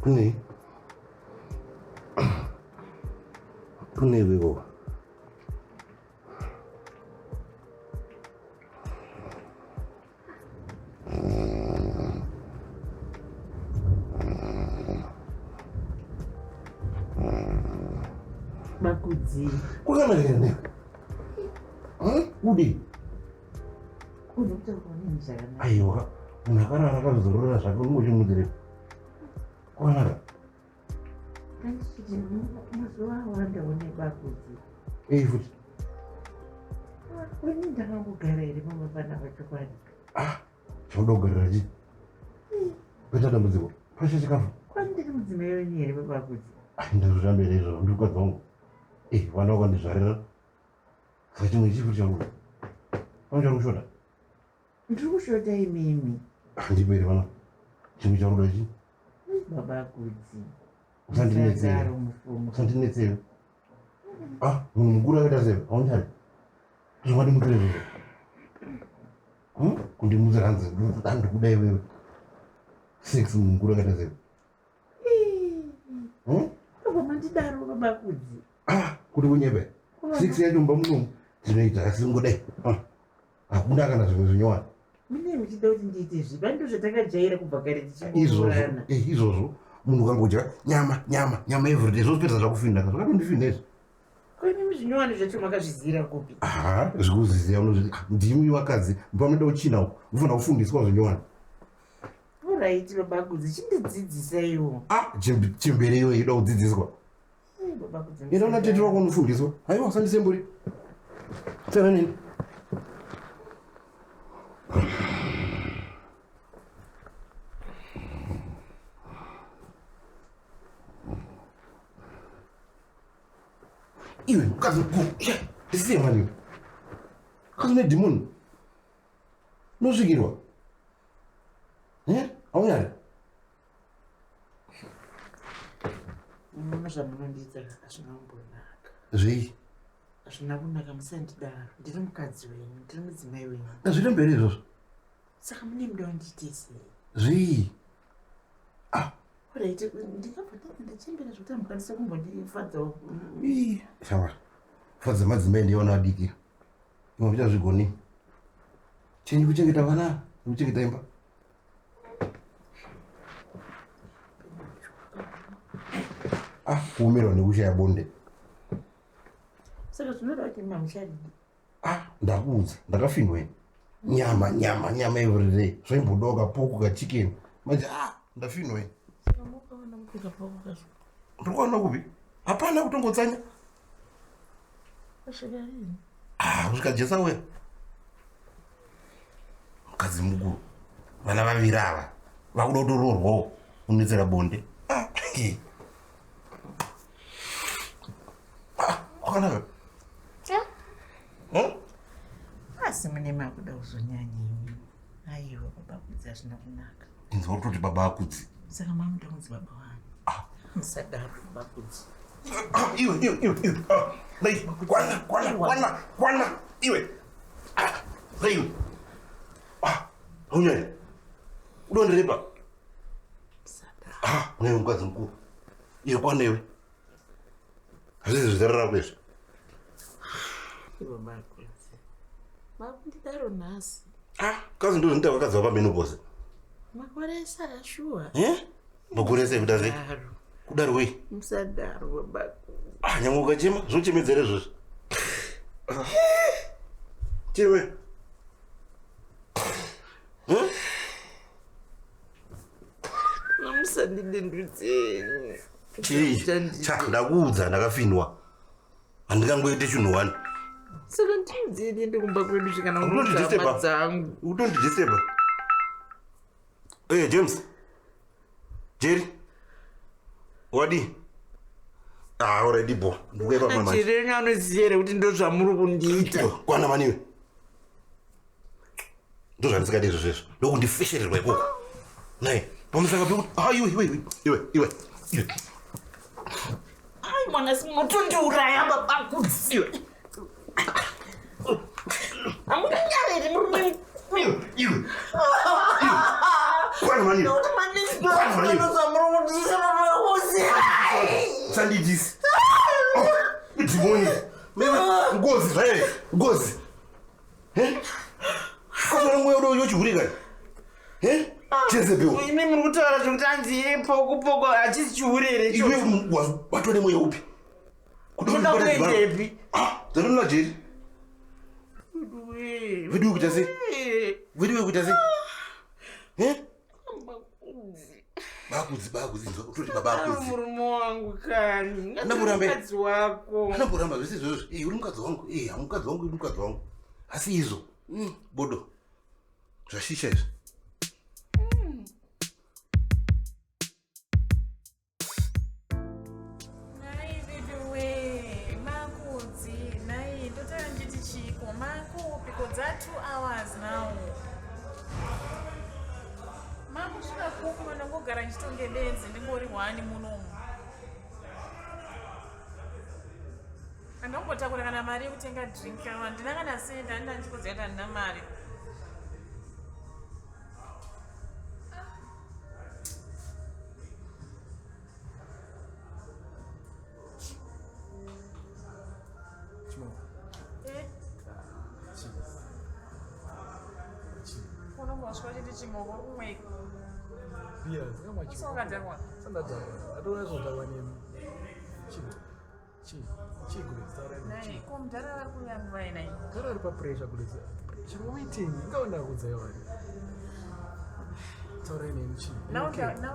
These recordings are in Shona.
Kunei? Kunei wewo? Bakudzi. Kwakanaka here? Udi. Aiwa, munhu akarara akazorora zvake unongochimudzire. Kwakanaka. Mazuva awanda une bakudzi. Ei futi. Ini ndakangogara here pamba panapa chokwadi. Ah, chauda kugarira chii? Kuita dambudziko. Pashe chikafu. Kwani ndiri mudzimai wenyu here babakudzi? Ah, ndazvirambe here izvozvo ndiri mukadzi wangu. Eh, vana vakandizvarira. Saka chimwe chii futi chauri? Pane chauri kushota? Ndiri kushota imimi. Ah, ndipo here vana? Chimwe chauri kuda chii? Babakudzi. Usandinetsere. Musadaro mufungo. Usandinetsere. Ah, munhu mukuru akaita sei? Haunchari. Zvawandimutsira izvozvo. Hmm? Kundimutsira hanzi ndikuda iwewe. Sex munhu mukuru akaita sei? Hmm? Baba mandidaro babakudzi. Ah, kuti kunyebe. Sex yacho mumba munomu tinoita asi ngodai. Ah. Hakuna kana zvimwe zvinyowani. Mune muchida kuti ndiite zvipi? Ndizvo zvatakajaira kubva kare Izvozvo, tichingoroorana. eh, izvozvo munhu ukangodya nyama nyama nyama everyday zvozopedza zvakufinda zvakatondifina izvi. Ko imi zvinyowani zvacho makazvizira kupi? Aha, zvikuziziya unozviti ndimi vakadzi panoda kuchina uku unofanira kufundiswa zvinyowani. Alright babakudzi chindidzidzisaiwo. Ah, chembere iyoyo ida kudzidziswa. Ai, babakudzi. Enda una tete wako unofundiswa. Haiwa usandise mburi. Tsana nini? Iwe mukadzi mukuru. Ndisiye mani iwe. Mukadzi une dhimoni. Unosvikirwa. Eh? Haunyari? Muno zvamunondiita hazvina kumbonaka. Zvei? Hazvina kunaka musandidaro. Ndiri mukadzi wenyu, ndiri mudzimai wenyu. Zviri mberi izvozvo. Saka mune muda kundiite sei? Zvei? Ah. Alright, ndingabva ndachembera zvekuti hamukwanise kumbondifadzawo. Ii, shamwari. Fadza madzimai ndiye vana vadiki. Imwe muchazvigoni. Chenyu kuchengeta vana, nekuchengeta imba. Ah, kuomerwa nekushaya bonde. Saka zvinoda kuti mamucharidi. Ah, ndakuudza, ndakafindwa ini. Nyama, nyama, nyama every day. Zvaimbodawo kapoko kachicken. Manje ah, ndafindwa ini. Saka mukaona kupi kapoko kacho? Ndikuona kupi? Hapana kutongotsanya. Kusvika rini? Ah, kusvika Jesu auya. Mukadzi mukuru. Vana vaviri ava vakuda kutoroorwawo unetsera bonde. Ah, ah, kwakanaka. Yeah. Asi mune makuda kuzonyanya imi. Aiwa baba Kudzi hazvina kunaka. Inzwa kutoti baba akudzi. Saka mamuda kunzi baba wani. Ah. Musadaro baba Kudzi. Ah, iwe iwe iwe iwe. Ah, lei, kwana kwana kwana kwana iwe. Ah, lei iwe. Ah, haunyari. Udondirepa. Musadaro. Ah, une mukadzi mukuru. Iwe kwana iwe. Hazvisi zvezera rako izvi. Iwe baba Kudzi. Makundidaro nhasi. Ah, kazi ndozvinoita vakadzi vapamenopause. Makore ese ashuwa. Eh? Makore ese kuda sei? Kudaro wei? Musadaro baba. Ah, nyangwe ukachema, zvochemedzera izvozvo. Ah. Cheme. Eh? Musandidendudzenyu. Chii? Cha, ndakuudza ndakafinwa. Handingangoite chinhu one. Saka ndiudzei ndiende kumba kwedu chikana hama dzangu. Utondidisturba. Hey, James. Jerry. Wadi. Ah, already bo. Ndikuya papa manje. Jerry wenyu anoziva here kuti ndozvamuri kundiita? Kwana maniwe. Ndozvandisingadi izvozvo izvo. Ndokundifeshererwa ikoko. Nhai, pamusaka pekuti ah iwe iwe iwe iwe iwe. Ai mwana si munotondiuraya baba Kudzi. Iwe. Hamunyariri murume. Iwe iwe. Kwana mani. Nokuti mandiziva baba Kudzi. Sandidisi. Idhimoni. Ngozi zvaye. Ngozi. Eh? Kafana mweya udo yochihurika. Eh? Jezebel. Imi muri kutaura zvekuti hanzi iye poko poko hachisi chihure here Iwe ichocho? watone mweya upi? Kuda kuendepi? Ah, dzatona jeri. Vedu kuita sei? Vedu kuita sei? Eh? Bakudzi bakudzi nzwa kutoti baba akudzi. Murume wangu kani. Andakurambe. Mukadzi wako. Anamboramba zvese izvozvo. Eh, uri mukadzi wangu. Eh, mukadzi wangu, uri mukadzi wangu. Asi izvo. Bodo. Zvashisha izvi. Nhai veduwe, makudzi, nhai ndotanga ndichiti chiiko, makupiko dza 2 hours now. Makusvika kupi ndongogara ndichitonge benzi ndingori one munomu. Andongotakura kana mari yekutenga drink kana handina kana sendi handina ndichikuziva kuti handina mari. Eh? Unongosvika uchiti chimoko kumwe usongadzarwa. Nhai, ko mudhara vari kuuya nguva inai? Gara ari papressure kuleza. Chiri waiting, ingaona kudza iwani. Taurai neni chii? Now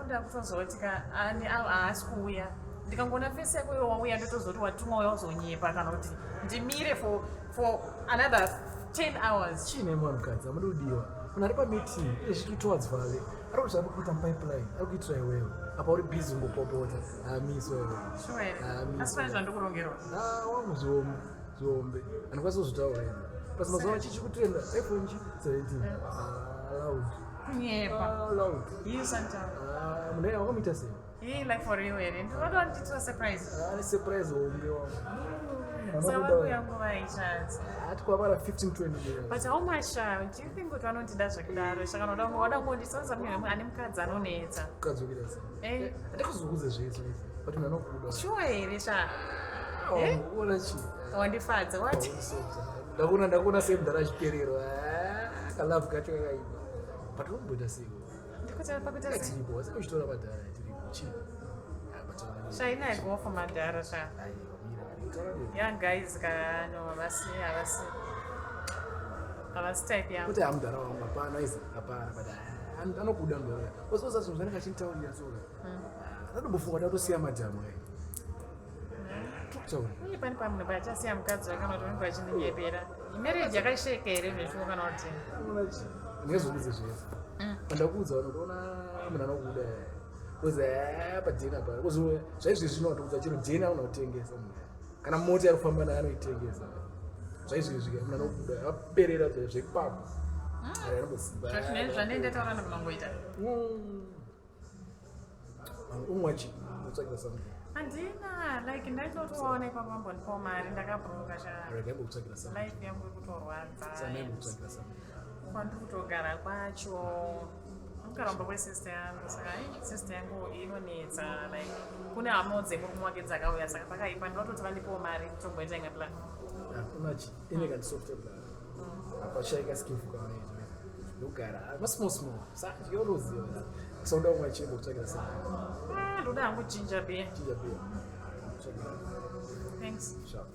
ndakutozoti ka ani haasi kuuya. Ndikangoona fesi yako iwe wauya ndotozoti watumwa uya uzonyepa kana kuti ndimire for another 10 hours. Chii nemi vanhukadzi hamudi kudiwa. Munhu ari pameeting iye zviri towards vale. Ari kuti ari kuita pipeline, ari kuitira iwewe. Apa uri busy kungopopota. Haamiswa iwewe. Sure here? Haamiswa. Asi pane zvandikurongerwa. Ah, wangu zihombe, zihombe. Handikwanisi kuzvitaura ini. Plus mazuva ano chichi kutrenda iPhone chi 17. Ah, loud. Kunyepa. Ah, loud. You Santa. Ah, munhu iye wakamuita sei? Hey, like for real here. Ndinoda kundiitira surprise. Ah, surprise hombe wangu. Saka vari kuuya nguva ichanzi. Ati kwavara 15 20 years. But how much do you think kuti vanondida zvekudaro? Saka unoda wada kungondisonza munhu ane mukadzi anonetsa. Mukadzi wekuita sei? Eh, Handikuzokuudza zvese izvi, but munhu anokuda. sure here sha? Eh? Ona chii? Wandifadza what? Ndakuona ndakuona sei mudhara achipererwa. Ah, kalove kacho kakaipa. But unomboita sei? Ndikuti pakuita sei? Tiripo, sei uchitora madhara tiripo? Chii? Ah, but taura neni. Sha ina go for madhara sha. Aiwa, mira, taura neni. Young guys ka no havasi type yangu. Kuti hamudhara wangu hapana izi hapana but ah, anokuda mudhara. Usosa zvinhu zvanenge achinditaurira so. Ndatombofunga ndatosiya madhamu aya. Tokutaura. Uye pane pamunhu pachasiya mukadzi wake kana kuti unenge vachininyepera. Marriage yakasheka here zveshuwa kana kuti Ndingazokudze zvese. Pandakuudza vanotoona munhu anokuda. Kuzi padhena pa. Kuzi zvaizvezvi zvinotoudza chero dhena unotengesa munhu. Kana mota yari kufamba nayo anoitengesa. Zvaizvezvi munhu anokuda aperera zvekupapa. Anomboziva. Zvandinenge ndataura namunongoita. Umwe chi unotsvagira something. Handina like ndaitotoona ipapo vambondipawo mari ndakabroka sha. Rega imbokutsvagira something. Life yangu iri kutorwadza. Sana imbokutsvagira something. Kwandiri kutogara kwacho ukaramba kwesister yangu saka ai sister yangu inonetsa like kune hama dzemurume wake dzakauya saka pakaipa ndinototi vandipewo mari tomboita imwe plan. Unachi ine kandi soft bla. Apashaika skifu kaoneizvo. Ndogara masmall small. Saka yoroziva. Sauda umwe chimbo kutsvagira something. Ah, ndoda hangu ginger beer. Ginger beer. Kutsvagira. Thanks. Sharp.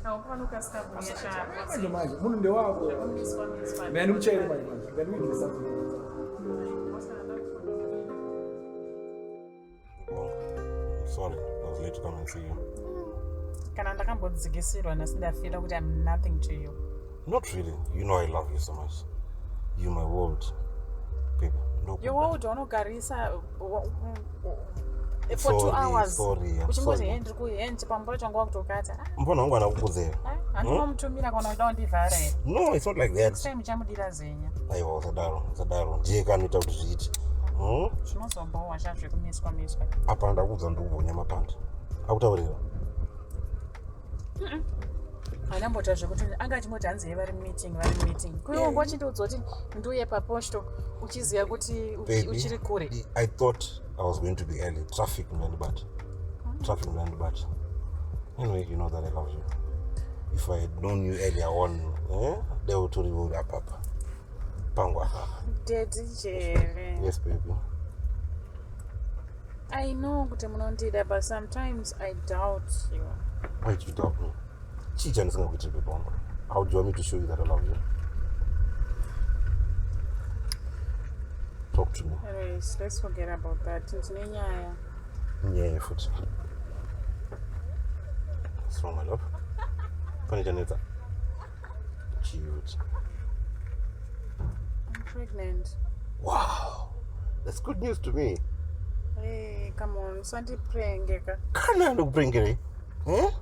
Kaupa vanokasika kuuya sha. Manje manje munhu ndewako. Miswa miswa. Mina ndikuchaire manje manje. Ngandikuitire something. Well, sorry, I was late to come and see you. Kana ndakambodzikisirwa nhasi ndafeela kuti I'm nothing to you. Not really. You know I love you so much. You my world. Baby. No. Your world wanogarisa for 2 Sorry, hours. sorry, I'm Uchingoti sorry. he ndiri kuhe pamwe pacho wakutokata. Mbona wangu anakukudzera. Handinomutumira kana uchida kundivhara here. No, it's not like Next that. time uchamudira zenya. Aiwa, usadaro, usadaro. Ndiye kanoita kuti zviite. Zvinozobhowa sha zvekumiswa miswa. Apa ndakuudza ndikuvonya mapanda. Akutaurira. Andamboita zvekuti anga achingoti hanzi vari meeting, vari meeting. Kuiwe wanga uchindiudza kuti ndiuye paposto uchiziva kuti uchiri kure. I thought I was going to be early. Traffic ndandibata. Traffic ndandibata. Anyway, you know that I love you. If I had known you earlier on, eh? Dai utori uri apapa. Pangu apapa. Daddy Jerry. Yes, baby. I know kuti munondida, but sometimes I doubt you. Why do you doubt me? Chii chandisingakuitiri, baby wangu? How do you want me to show you that I love you? Talk to me. Anyways, let's forget about that. Ndine nyaya. Nyaya futi. What's wrong, my love? Pane chanetsa? Chii futi? I'm pregnant. Wow. That's good news to me. Hey, come on, usandiprenge ka. Kana ndokuprengerei? Eh?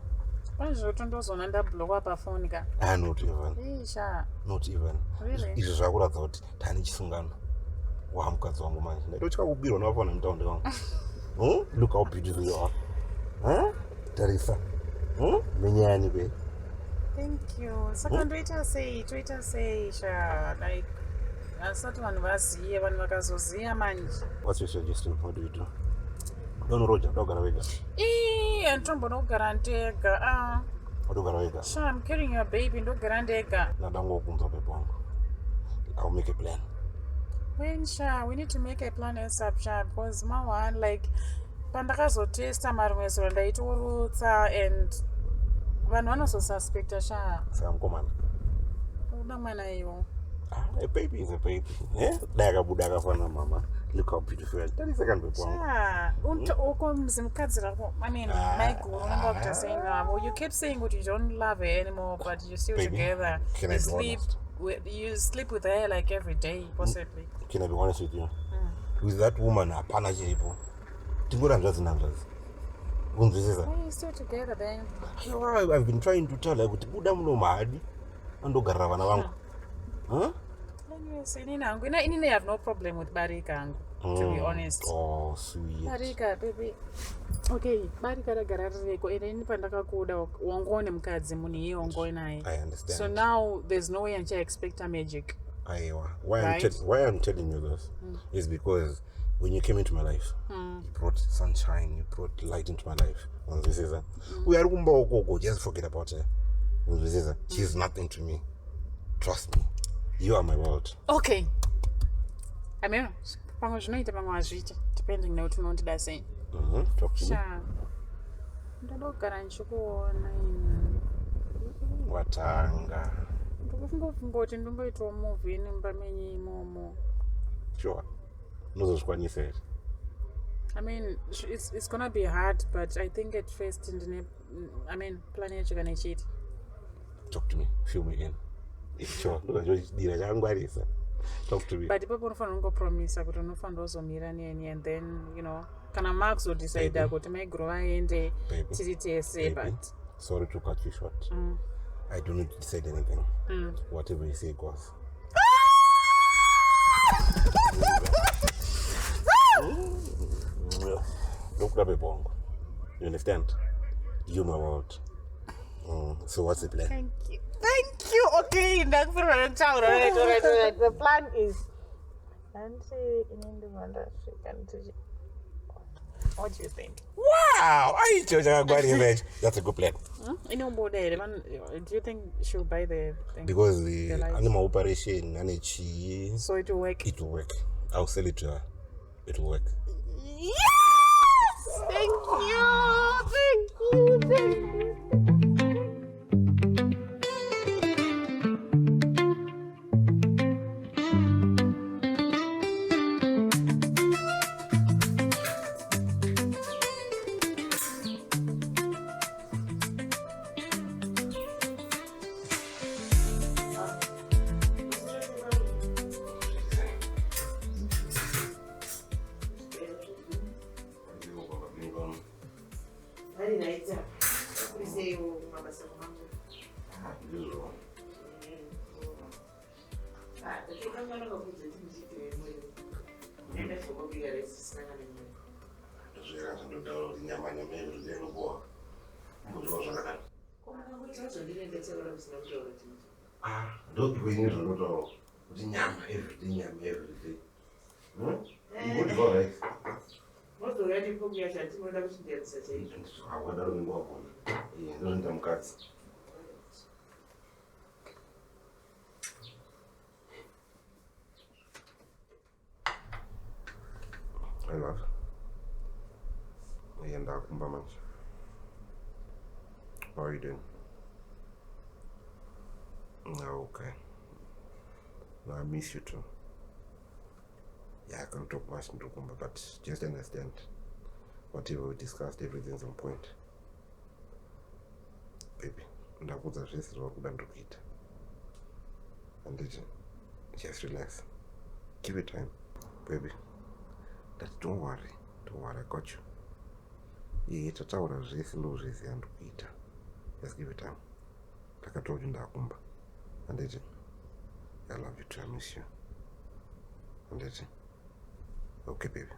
Pane zvekuti ndozona ndablockwa pafoni ka. Ah, not even. Isha. Not even. Really? Izvo zvakuratidza kuti tane chisungano. Wa mukadzi wangu manje. Ndaitotya kubirwa nevafana mutaundi vangu. Look how beautiful you are. Huh? Tarisa. Menyani be. Thank you. Saka ndoita sei? Toita sei sha? Like asati vanhu vaziye, vanhu vakazoziya manje. What's your suggestion? What do we do? Don't roja, dogara wega. Ii, handitombona kugara ndega. Ah, Wadogara wega. sha, I'm carrying your baby, ndogara ndega. Nadangokunzwa baby wangu. I'll make a plan. When sha, we need to make a plan ASAP sha, because ma one like pandakazotesta marimwe zuro ndaitorutsa and vanhu vanozosuspecta sha. Saka mukomana. Uda mwana iwo. Ah, a baby is a baby. Eh? Dai akabuda akafanana mama. Look how beautiful. you are. Tarisa kani baby wangu. Sha, uko mzimukadzi rako, I mean, Ah, maiguru unenge wakuita sei navo. You keep saying kuti you don't love her anymore, but you're still Baby, together. can I You be sleep honest? you sleep with her like every day, possibly. Can I be honest with you? With that woman hapana chiripo. Tingori hanzvadzi nehanzvadzi. Kunzwisisa? Why are you still together then? Aiwa, I've been trying to tell her kuti buda muno mahadi. Andogarira vana vangu. Huh? Anyways, inini hangu, inini I have no problem with barika hangu, to be honest. Oh, sweet. Barika, baby. Okay, barika ragara ririko ende ini pandakakuda wangone mukadzi munhu iye wangone naye. I understand. So now there's no way andicha expect a magic. Aiwa. Why I'm, Right? why I'm telling you this is because when you came into my life, you brought sunshine, you brought light into my life. Unzwisisa? We are kumba ukoko, just forget about her. Unzwisisa? She's nothing to me. Trust me. You are my world. Okay. I mean, pamwe zvinoita pamwe hazviiti depending nekuti unondida sei. Talk to me. Sha. Ndoda kugara ndichikuona ini. Watanga. Ndikufungofunga kuti ndingoitawo movie mumba menyu imomo. Sure. Unozozvikwanisa here? I mean, it's gonna be hard, but I think at first ndine, I mean, plan yacho kana ichiita. Talk to me. Fill me in. Sure. Ndochidira chakangwarisa. Talk to me. But ipapo unofanira kungopromisa kuti unofanira kuzomira neni and then kana makuzodecida Baby. kuti maiguru vaende Baby. tiri tese, Baby, but sorry to cut you short. I don't need to decide anything. Whatever you say goes. Ndokuda baby wangu. You understand? You my world. So what's the plan? Thank you. Thank you. Okay, ndakufirwa netaura. Right, all right, all right. The plan is Nanti ini ndibva ndasvika ndichi. What do you think? Wow! Aicho chakangwarisa icho. That's a good plan. Inomboda here man, do you think she'll buy the thing? Because the The lights. ane maoperation, ane chii. So it will work. It will work. I'll sell it to her. It will work. Yes! Thank you. Thank you. Thank you. Vari right apa. Kuriseiwo mabasa kumangu. Ah, ndatokanganwa kakudza kuti ndiitire muriwo. Ndaimbobika rice isina kana nyama. Zvera zvandotaura kuti nyama nyama everyday inobowa. Mbodyawo zvakanaka. Ko mukangoita zvandinenge ndataura musina kutaura chinhu. Ah, ndokuini zvandotaura kuti nyama everyday nyama everyday. Mbodyawo rice. Mozouya nefomu yacho hatinoda kuchinjanisa chaizvo. Wakadaro unenge wagona. Eh, ndozvinoita mukadzi. I love. Yeah, ndakumba manje. How are you doing? No, okay. No, I miss you too. Yeah, I can't talk much Ndukumba, but just understand whatever we discussed, everything's on point. Baby, ndakudza zvese zvauri kuda ndiri kuita. Handiti, just relax. Give it time, baby. That don't worry, don't worry, I got you. Iye tataura zvese ndozviziva ndiri kuita. Just give it time. Ndakataura kuti ndakumba. Handiti, I love you too, I miss you. Handiti. Okay, baby.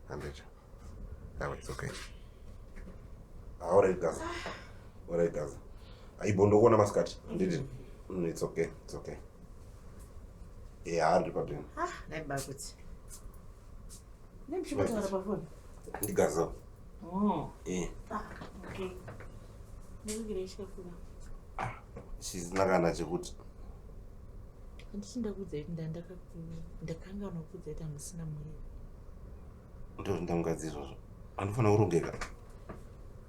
Handiti. Awa, it's okay. All right, Gaza. All right, Gaza. Aibo ndokuona masikati. Handiti. It's okay, it's okay. Yeah, ndiri padini. Ah, ndaiba kuti. Nemuchimbotaura pafoni. Ndigaza. Oh. Eh. Ah, okay. Ndikugire chikafu. Chisina kana chekuti. Handiti ndakuudza kuti ndakanganwa kuudza kuti hamusina muriwo. Ndozvinoita mukadzi izvozvo. Anofanira kurongeka.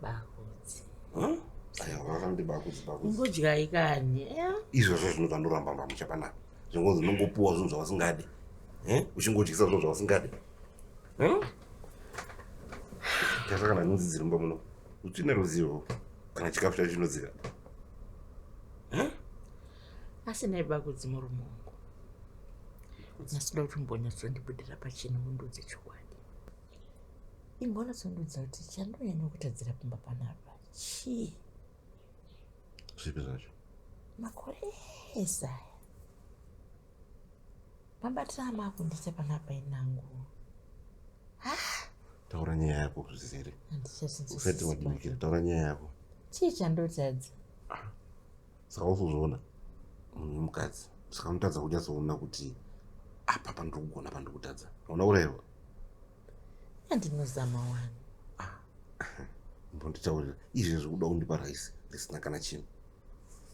Bakudzi. Huh? Aiwa, vakandi bakudzi bakudzi. Ingodyai kani. Eh? Izvozvo zvinobva ndoramba mba muchapanapa. Zvingonzi unongopuwa zvinhu zvausingadi. Eh? Uchingodyisa zvinhu zvausingadi. Eh? Tarisa kana nhunzi dziri mumba muno. Utsvina ruzivo kana chikafu chacho chinodzika. Eh? Asi nhai bakudzi murume wangu. Nhasi kuti umbonyatsondibudira pachena undiudze chokwadi. Imbonyatsondiudza kuti chandonyanya kutadzira pamba panapa chii? Zvipi zvacho? Makore ese aya. Mabatiro amakundiita panapa inangu. Taura nyaya yako zvizere. Usati Handichazinzwisisi. wadimikira, taura nyaya yako. Chii chandotadza? Saka usozviona munhu wemukadzi. Saka unotadza kunyatsoona kuti apa pandiri kugona pandiri kutadza. Hauna kurayirwa. Andinozama wani. Mbonditaurira izvezvi kuda kundipa raisi risina kana chinhu.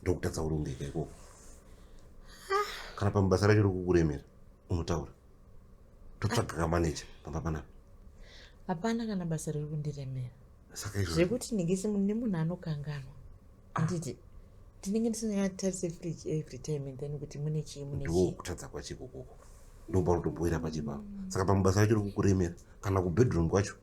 Ndokutadza kurongeka ikoko. Kana pamabasa racho rikukuremera unotaura. Totsvaga kamaneja pamba panapa. Hapana kana basa riri kundiremera. Saka izvozvo Zvekuti ndingese nemunhu anokanganwa. Handiti ndinenge ndisingatarise fridge every time and then kuti mune chii mune ndo chii. kutadza kwacho ikokoko. Ndopaunotobhoira pacho ipapo. Saka pamabasa racho rikukuremera kana kubedroom kwacho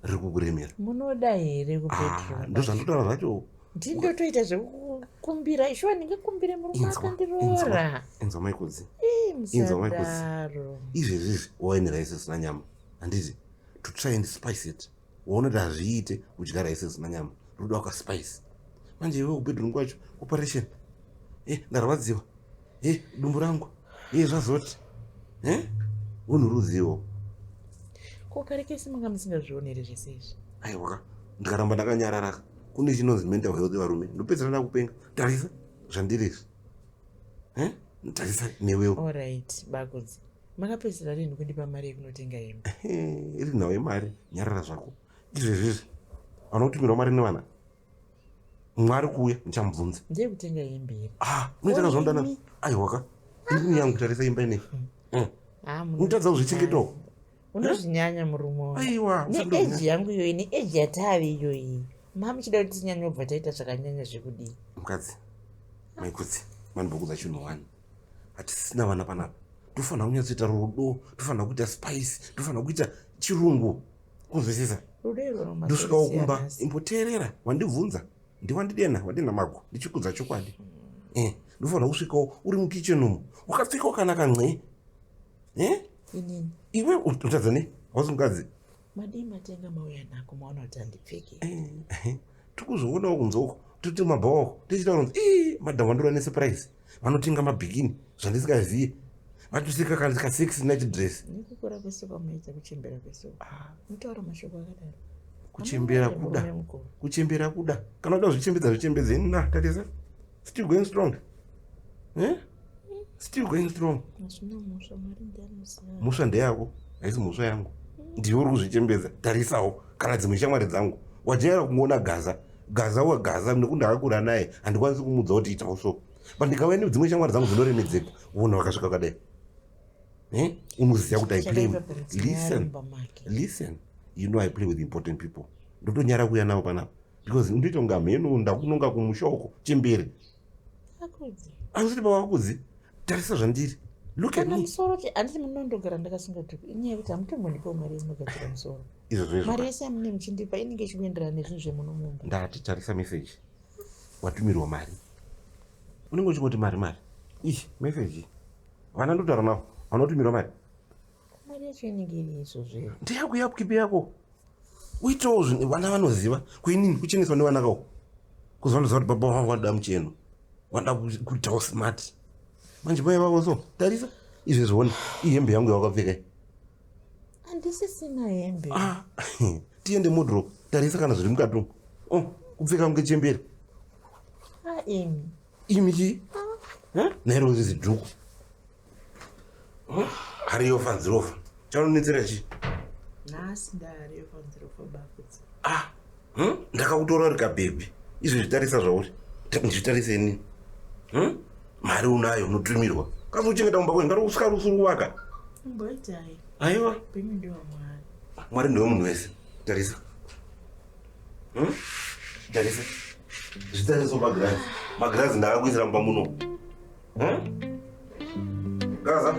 riri kukuremera. Munoda here Ah, kubedroom? ndozvandotaura zvacho. Ndindotoita zvekukumbira. Shuwa ndingakumbire murume Inzwa, akandiroora. inzwa maikudzi. Ii, Inzwa maikudzi. musadaro. Izvezvi izvi waine raisi isina nyama. Handiti to try and spice it. Waona kuti hazviite kudya raisi isina nyama. Ruda wakaspice. Manje iwe kubedroom kwacho operation. Eh, ndarwadziwa. Eh, dumbu rangu. Eh, zvazoti. Eh? Unhu ruzivo. Ko kare kese manga musingazvioni here zvese izvi? Aiwa, ndikaramba ndakanyarara. Kune chinonzi mental health varume. Ndopedzisira ndakupenga. Tarisa zvandiri izvi. Eh? Tarisa newewo. Alright, bakudzi. Makapedzisira rini kundipa mari yekunotenga hembe? Iri nhau yemari nyarara zvako. Izvezvi izvi. Vanotumirwa mari nevana. Mwari kuuya ndichamubvunza. Ndeyekutenga hembe here? Ah, unoita zvandana. Imi. Aiwa ka. Ini yangu tarisa imba ineyi. Eh. Ah, Unotadza kuzvichengetawo. Unozvinyanya murume wangu. Aiwa, Neeji yangu iyoyi, neeji yatave iyoyi. Mamuchida kuti tinyanye kubva taita zvakanyanya zvekudii? Mukadzi. Maikudzi. Manibokudza chinhu wani. Hatisina vana panapa. Tofanira kunyatsoita rudo, tofanira kuita spice, tofanira kuita chirungu. Kunzwisisa. Rudo irworwo Ndosvikawo kumba makasiyana. imboteerera wandibvunza ndiwandidena wadena mago ndichikudza chokwadi. Eh, ndofanira kusvikawo uri mukitchen umu wakapfeka wakanaka nxe. Eh? Inini, Iwe utadza nei? Hausi mukadzi. madii matenga mauya nako maona kuti handipfeke. Eh, tikuzvionawo kunze uko toti mabhawa uko tichitaura kunzi ii madhamu vandora nesurprise vanotenga mabhikini zvandisingaziye. Vatuseka kana ka sexy night dress. Nekukura kwese kwamunoita, kuchembera kwese uku, mutaura mashoko akadaro. Kuchembera Hamuna kuda. murume mukuru. Kuchembera kuda. Kana uda kuzvichembedza zvichembedze. Na, tarisa. Still going strong. Eh? Still going strong. Hazvina mhosva, Mwari ndiye anoziva. Mhosva ndeyako, haisi mhosva yangu. Ndiwe uri kuzvichembedza. Tarisawo kana dzimwe shamwari dzangu. Wajaira kungoona Gaza. Gaza wagaza nekuti ndakakura naye, handikwanisi kumudza kuti itawo so. But ndikauya nedzimwe shamwari dzangu dzinoremedzeka, uona vakasvika vakadai. Eh? Unoziva kuti I play. Chakaipa pamudzimai ari Listen. mumba make. Listen, you know I play with important people. Ndotonyara kuuya navo panapa because ndoita kunga mheno ndakunonga kumusha uko chembere. Akudzi. Andisati baba vakudzi, tarisa zvandiri. Look at Kana me. musoro handiti munondogara ndakasunga dhuku. Inyaya yekuti hamutombondipawo mari inogadzira musoro. Izvozvo izvo. Mari yese yamunenge muchindipa inenge ichikuenderana nezvinhu zvemuno mumba. Ndati tarisa message. Watumirwa mari. Unenge uchingoti mari mari. Ih, message. Vana ndotaura navo, vanotumirwa mari. Mari yacho inenge iri izvozvo here? Ndeyako yakukipi yako. Uitewo zvinhu vana vanoziva. Kuinini kucheneswa nevana kako. Kuzi vanoziva kuti baba vangu vanoda mucheno. Vanoda kuitawo smart. Manje mai vavo so, tarisa izvezvi ona ihembe yangu yawakapfeka iyi. Handisisina hembe. Ah, tiende modro, tarisa kana zviri mukati umu. Oh, kupfeka kunge chembere. Ah, imi. Imi chii? Eh? Nairo zidhuku. Hariyo fanzirofa. Chanonetsera chii? Nhasi ndahariyo fanzirofa bakudzi. Ah, Ndakakutora uri kabhebhi. Izvezvi tarisa zvauri. Ndizvitarise inini. Mari unayo unotumirwa. Kasi uchengeta mumba kwenyu, ngari usika usiri kuvaka. Imboitai. Aiwa. Upenyu ndehwaMwari. Mwari ndewe munhu wese. Tarisa. Tarisa. Zvitariso magirazi. Magirazi ndakakuisira mumba muno. Gaza.